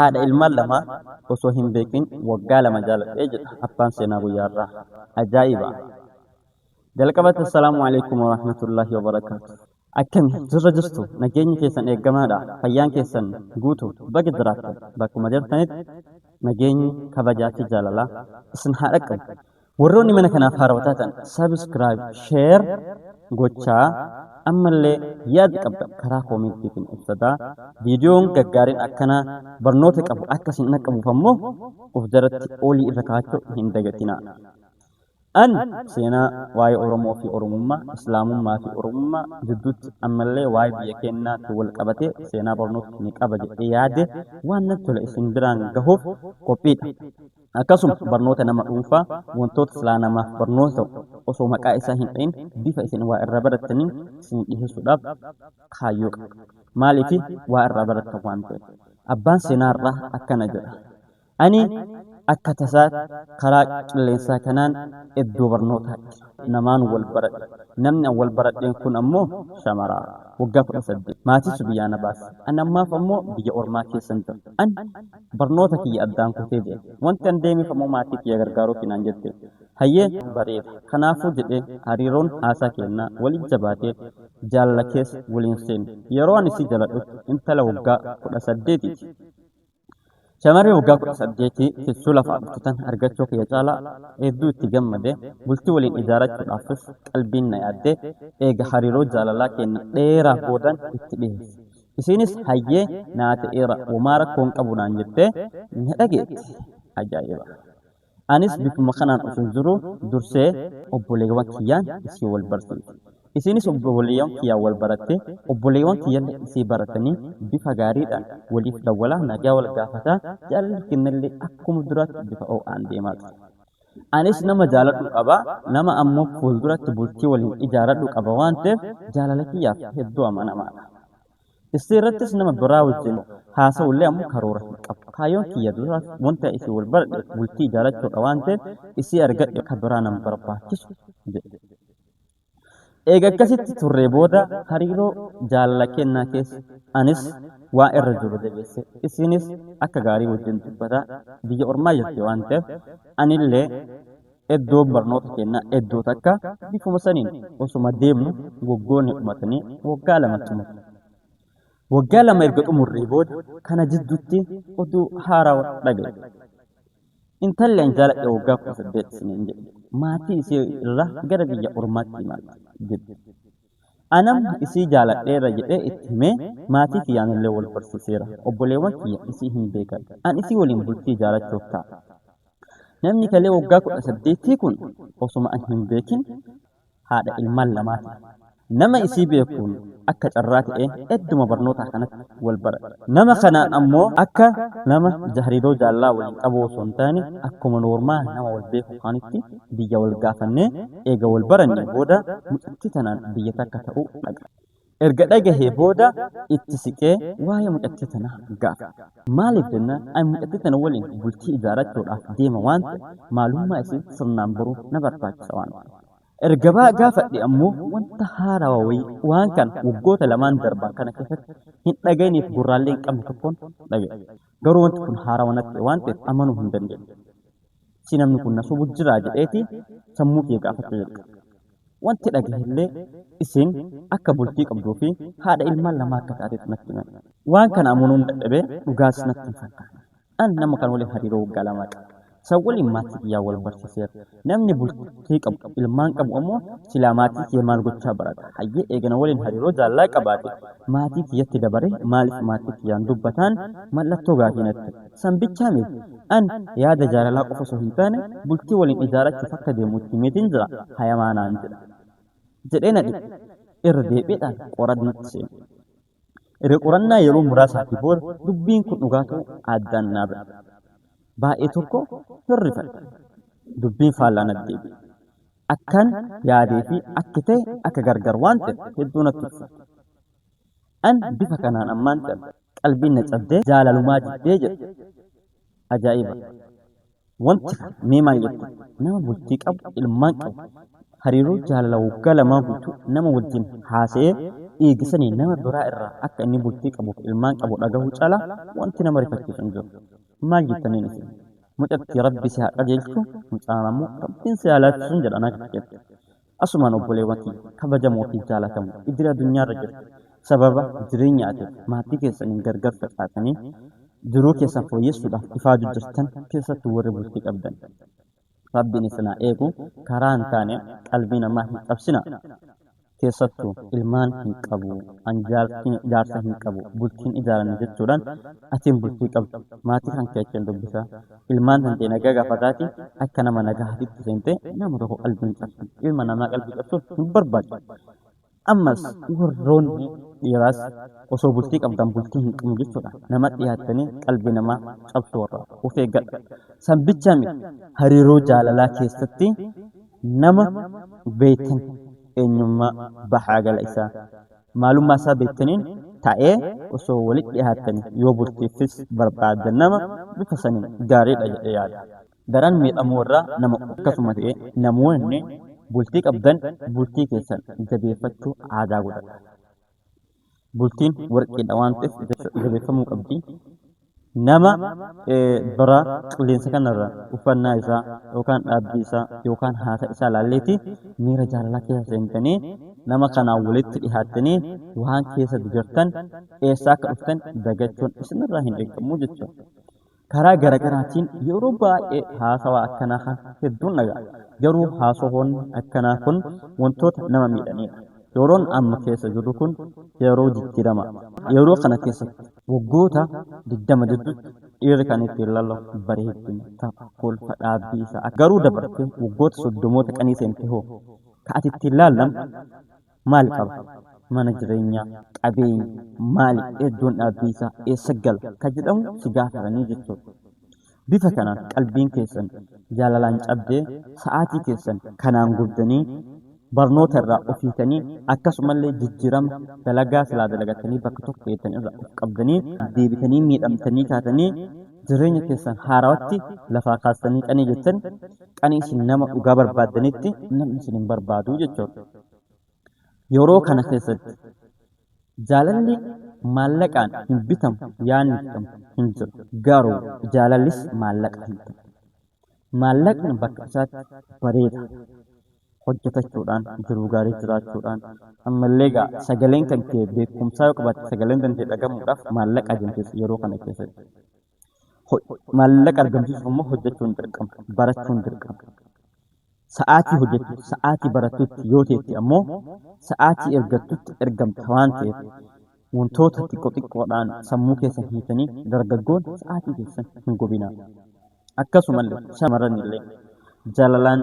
Haadha ilmaan lamaa osoo hin beekin waggaa 2 jaaladhe jedha abbaan seenaa guyyaa har'aa. Ajaa'iba! Jalqabatti assalaamu alaikum warahmatullaahi wabarakaatu. Akkami jirra jirtu nageenyi keessan eeggamaadha fayyaan keessan guutu baga jiraattan bakkuma jirtanitti nageenyi kabajaa fi jaalalaa isin haa dhaqqabu. Warroonni mana kanaaf haarawa taatan subscribe, share gochaa ammallee yaada qabdan karaa koomentiitiin ibsataa. Viidiyoon gaggaariin akkanaa barnoota qabu akka isin dhaqqabuuf ammoo of jalatti olii irra kaa'achuu hin dagatinaa. An seenaa waa'ee Oromoo fi Oromummaa, Islaamummaa fi Oromummaa jidduutti ammallee waa'ee biyya keenyaatti wal qabatee seenaa barnoota ni qaba jedhee yaade waan natti tole isin biraan gahuuf qophiidha. Akkasuma barnoota nama dhuunfaa wantoota silaa namaaf barnoota ta'u osoo maqaa isaa hin dhahin bifa isin waa irraa barattaniin isin dhiheessuudhaaf kaayyoo qaba. Maaliifi waa irraa barattan waan ta'eef. Abbaan seenaa irraa akkana jedha. Ani akka tasaa karaa qilleensaa kanaan iddoo barnootaa jira. Namaan wal baradhe. Namni an wal baradheen kun ammoo shamara. Waggaa 18. Maatiitu biyyaa na baase. Ani ammaaf ammoo biyya ormaa keessan jira. Ani barnoota kiyya addaan kutee deeme. Wanti an deemeef ammoo maatii kiyya gargaaruufi naan jette. Hayyee bareeda. Kanaafuu jedhee hariiroon haasaa keennaa wali jabaatee jaalala keessa waliin seenne. Yeroo ani isii jaladhutti intala waggaa 18ti. Shamarree waggaa 18 tissuu lafaa dhuftu tan argachuu kiyya caalaa hedduu itti gammade. Bultii waliin ijaarachuudhaafis qalbiin na yaadde. Eega hariiroo jaalalaa keenna dheeraa boodan itti dhiheesse. Isiinis hayyee naa ta'eera womaa rakkoo hin qabu naan jettee na dhageette. Ajaa'iba! Anis bifuma kanaan osoo jiruu dursee obboleewwan kiyyaan isii wal barsiise. Isiinis obboleewwan kiyyaan wal barattee obboleewwan kiyyallee isii baratanii bifa gaariidhaan waliif dawwalaa nagaa wal gaafataa jaalalli kennallee akkuma duraatti bifa ho'aan deemaa ture. Anis nama jaaladhu qaba, nama ammoo fuulduratti bultii waliin ijaaradhu qaba waan ta'eef jaalala kiyyaaf hedduu amanamaadha. Isii irrattis nama biraa wajjin haasa'ullee ammoo karoora hin qabu. Kaayyoon kiyya duraas wanta isii wal baradheef bultii ijaarachuudha waan ta'eef isii argadhe ka biraa nan barbaachisu jedhe. Eega akkasitti turree booda hariiroo jaalala kennaa keessa anis waa irra jiru jabeesse isiinis akka gaarii wajjin dubbataa biyya ormaa jirti waan ta'eef anillee iddoon barnoota kennaa iddoo takka bifuma saniin osuma deemnu waggoonni dhumatanii waggaa 2 xumurre. Waggaa 2 erga xumurree booda kana jidduutti oduu haarawa dhagaye. Intalli an jaaladhe waggaa 18 isiniin jedhe maatii isii irraa gara biyya ormaatti imalte jette. Anam isii jaaladheera jedhee itti himee maatii kiyyaanillee wal barsiiseera. Obboleewwan kiyya isii hin beekan. An isii waliin bultii ijaarachuuf ta'a. Namni kalee waggaa 18 kun osuma an hin beekin haadha ilmaan lamaa ta'e. Nama isii beekuun akka carraa ta'ee edduma barnootaa kanatti wal baradhe. Nama kanaan ammoo akka nama hariiroo jaalalaa waliin qabuu osoo hin taane akkuma noormaal nama wal beeku kaanitti biyya wal gaafannee eega wal barannee booda mucattii tanaan biyya takka ta'uu dhagahe. Erga dhagahee booda itti siqee waa'ee mucattii tanaa gaafadhe. Maaliif jennaan ani mucattii tana waliin bultii ijaarachuudhaaf deema waan ta'eef maalummaa isii sirnaan baruu na barbaachisa waan ta'eef. Erga gaafadhe ammoo wanta haarawa wayii waan kana waggoota lamaan darban kana keessatti hin dhagayiniif gurraallee hin qabne tokkoon dhagaye. Garuu wanti kun haarawa natti ta'e waan ta'eef amanuu hin dandeenye. Si namni kun na sobu jiraa jedheeti sammuu kiyya gaafachuu jalqabe. Wanti dhagahellee isiin akka bultii qabduu fi haadha ilmaan lamaa akka taatetu natti himame. Waan kana amanuun dadhabe dhugaas natti hin fakkaanne. An nama kan waliin hariiroo waggaa lamaa qaba. San waliin maatii kiyyaa wal barsiiseera. Namni bultii qabu, ilmaan qabu ammoo silaa maatii kiyya maal gochaa barata? Hayyee eega na waliin hariiroo jaalalaa qabaate maatii kiyyatti dabaree maaliif maatii kiyyaan dubbataan mallattoo gaafii natti ta'e. San bichaa miti. An yaada jaalalaa qofa osoo hin taane bultii waliin ijaarachuuf akka deemu itti himeetiin jira. Hayamaa naan jedha. Jedhee na dhibe. Irra deebiidhaan qorannatti seene. Erga qorannaa yeroo muraasaatii booda dubbiin kun dhugaa ta'uu addaan naa ba'e. Baay'ee tokko hin rifadhe. Dubbiin faallaa natti deebi'e. Akkan yaadee fi akki ta'e akka gargar waan ta'eef hedduu natti ulfaate. An bifa kanaan ammaan tana qalbiin na cabdee jaalalumaa jibbee jedhe. Ajaa'iba! Wanti kun mee maal jettu? Nama bultii qabu, ilmaan qabu, hariiroo jaalala waggaa lamaa guutuu nama wajjin haasa'ee Eegisanii nama biraa irraa akka inni bultii qabuuf ilmaan qabu dhagahuu caalaa wanti nama rifachiisu hin jiru. Maal jettaniin isin? Mucattii Rabbi si haa qajeelchu, mucaan ammoo Rabbiin si haa laaffisuun jedha ana jette. Asumaan obboleewwan kiyya kabajamoo fi jaalatamoo idil addunyaarra jirtu sababa jireenyaatiif maatii keessaniin gargar facaatanii jiruu keessan fooyyessuudhaaf ifaaju jirtan keessattuu warri bultii qabdan. Rabbiin isin haa eegu karaa hin taane qalbii namaa hin cabsinaa. Keessattuu ilmaan hin qabu, an jaarsa hin qabu, bultiin ijaaranne jechuudhaan atiin bultii qabdu maatii kan kee achiin dubbisaa ilmaan tantee nagaa gaafataati akka nama nagahaatitti seentee nama tokko qalbii hin cabsin. Ilma namaa qalbii cabsuun hin barbaachisu. Ammas warroonni dhiiraas osoo bultii qabdan bultii hin qabnu jechuudha. Nama dhiyaattanii qalbii namaa cabsuu irraa of eeggadha. San bichaa miti hariiroo jaalalaa keessatti nama beektan eenyummaa bahaa gala isaa maalummaa isaa beektaniin ta'ee osoo walitti dhiyaattanii yoo bultiifis barbaaddan nama bifa saniin gaariidha jedhee yaada. Daran miidhamuu irraa nama akkasuma ta'e namoonni bultii qabdan bultii keessan jabeeffachuu aadaa godhadha. Bultiin warqiidha waan ta'eef jabeeffamuu qabdi. Nama bara qilleensa kanarra uffannaa isaa yookaan dhaabbii isaa yookaan haasa isaa laalleeti miira jaalalaa keessa seentanii nama kanaan walitti dhihaattanii waan keessa jirtan eessaa akka dhuftan dagachuun isinirraa hin eegamu jechuudha. Karaa garagaraatiin yeroo baay'ee haasawaa akkanaa kana hedduun dhaga'a. Garuu haasawoonni akkanaa kun wantoota nama miidhaniidha. Yeroon amma keessa jirru kun yeroo jijjiiramaati. Yeroo kana keessatti waggoota 20 jidduutti dhiirri kan ittiin lallabu bareeddina, tapha, kolfa, dhaabbii isaa. Garuu dabartee waggoota soddomoota qanii seente hoo ka ati ittiin laallamtu maal qaba? Mana jireenyaa, qabeenya, maali iddoon dhaabbii isaa, eessa gala ka jedhamu si gaafatanii jechuudha. Bifa kanaan qalbiin keessan jaalalaan cabdee sa'aatii keessan kanaan gubdanii barnoota irraa of hiitanii akkasumallee jijjiirama dalagaa silaa dalagattanii bakka tokko geettan irraa of qabdanii deebitanii miidhamtanii kaatanii jireenya keessan haarawatti lafaa kaastanii qanii jettan qanii isin nama dhugaa barbaaddanitti namni isin hin barbaadu jechuudha. Yeroo kana keessatti jaalalli maallaqaan hin bitamu yaanni jedhamu hin jiru. Garuu jaalallis maallaqa hin ta'u. Maallaqni bakka isaatti bareeda. Hojjetachuudhaan, jiruu gaarii jiraachuudhaan, ammallee egaa sagaleen kan kee beekumsaa yoo qabaatte sagaleen danda'e dhagamuudhaaf maallaqa argamsiisa yeroo kana keessatti. Maallaqa argamsiisuuf immoo hojjechuun dirqama, barachuun dirqama. Sa'aatii hojjettutti, sa'aatii barattutti yoo teette ammoo sa'aatii ergattutti ergamta waan ta'eef wantoota xiqqoo xiqqoodhaan sammuu keessan hiitanii dargaggoon sa'aatii keessan hin gubinaa. Akkasumallee shamarran illee jaalalaan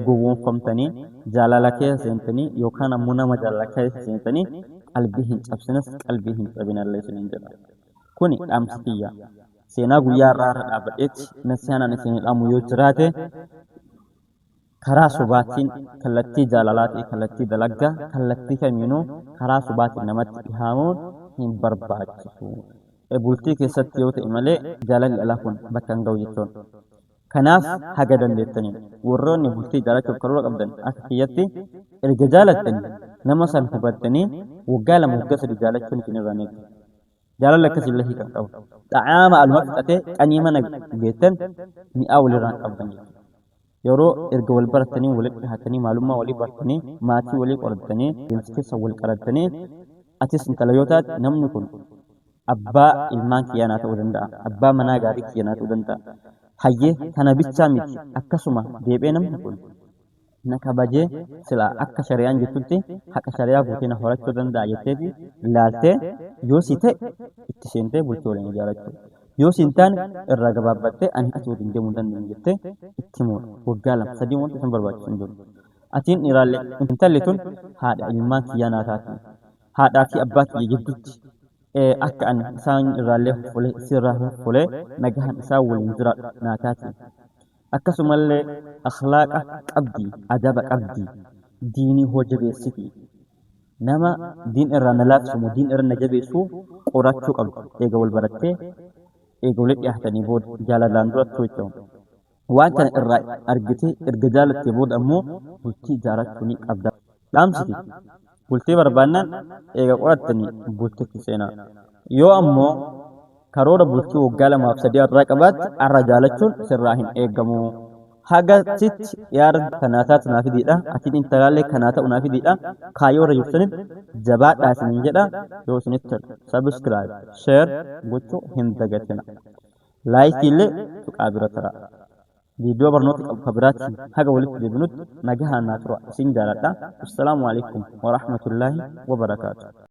gowwoomfamtanii jaalala keessa seentanii yookaan ammoo nama jaalala keessa seentanii qalbii hin cabsinas qalbii hin cabinallee isiniin jedha. Kuni dhaamsa kiyya. Seenaa guyyaa har'aa irra dhaabbadheetti nasihaan ani isinii dhaamu yoo jiraate karaa sobaatiin kallattii jaalalaa ta'e kallattii dalaggaa kallattii kamiinuu karaa sobaatiin namatti dhihaamuun hin barbaachisu. Bultii keessatti yoo ta'e malee jaalalli alaa kun bakka hin ga'u jechuun. Kanaaf haga dandeettaniin warroonni bultii ijaarrachuuf karoora qabdan akka kiyyatti erga jaalattanii nama san hubattanii waggaa 2 waggaa 3 jaalachuun isin irraa hin eegamu. Jaalalli akkasii illee hiika hin qabu. Xa'aama aluma fixatee qanii mana geettan mi'aa walirraa hin qabdan jechuudha. Yeroo erga wal barattanii walitti dhihaatanii maalummaa walii bartanii maatii walii qorattanii deemsa keessa wal qarattanii atis intala yoo taate namni kun Abbaa ilmaan kiyyaa naa ta'uu danda'a. Abbaa manaa gaarii kiyya naa ta'uu danda'a. Hayyee kana bichaa miti akkasuma deebi'ee namni kun na kabajee silaa akka shari'aan jettutti haqa shari'aa guutee na horachuu danda'a jetteeti laaltee yoo si ta'e itti seentee bultii waliin ijaarachuu. Yoo si hin taane irraa gabaabbattee ani ati waliin deemuu hin dandeenyu jettee itti himuudha. Waggaa 2 3 wanti isin barbaachisu hin jiru. Atiin dhiiraallee intalli tun haadha ilmaan kiyyaa naa taati. Haadhaa fi abbaa kiyya jiddutti akka ani isaan irraallee hoffolee isii irraa hoffolee nagahan isaan waliin jiraadhu naa taati. Akkasumallee akhlaaqa qabdi, adaba qabdi, diinii hoo jabeessiti. Nama diin irraa na laaffisu moo diin irra na jabeessu qorachuu qabdi. Eega wal barattee eega walitti dhiyaatanii booda jaalalaan durattuu jechuudha. Waan kana irraa argitee erga jaalattee booda ammoo bultii ijaarachuu ni qabda. Dhaamsi kiyya. Bultii barbaannaan eega qorattanii bultitti seenaa. Yoo ammoo karoora bultii waggaa 2f 3 irraa qabaatte arra jaalachuun sirraa hin eegamu. Haga sitti yaara kanaa taatu naa fidiidha. Atiin intalaallee kanaa ta'u naa fidiidha. Kaayyoo irra jirtanitti jabaadhaa isiniin jedha. Yoo isinitti tole subscribe, share gochuu hin dagatina. Like illee tuqaa bira taraa. Viidiyoo barnoota qabu ka biraatiin haga walitti deebinutti nagahaan naa tura. Isin jaaladha. Assalaamu alaikum warahmatullaahi wabarakaatu.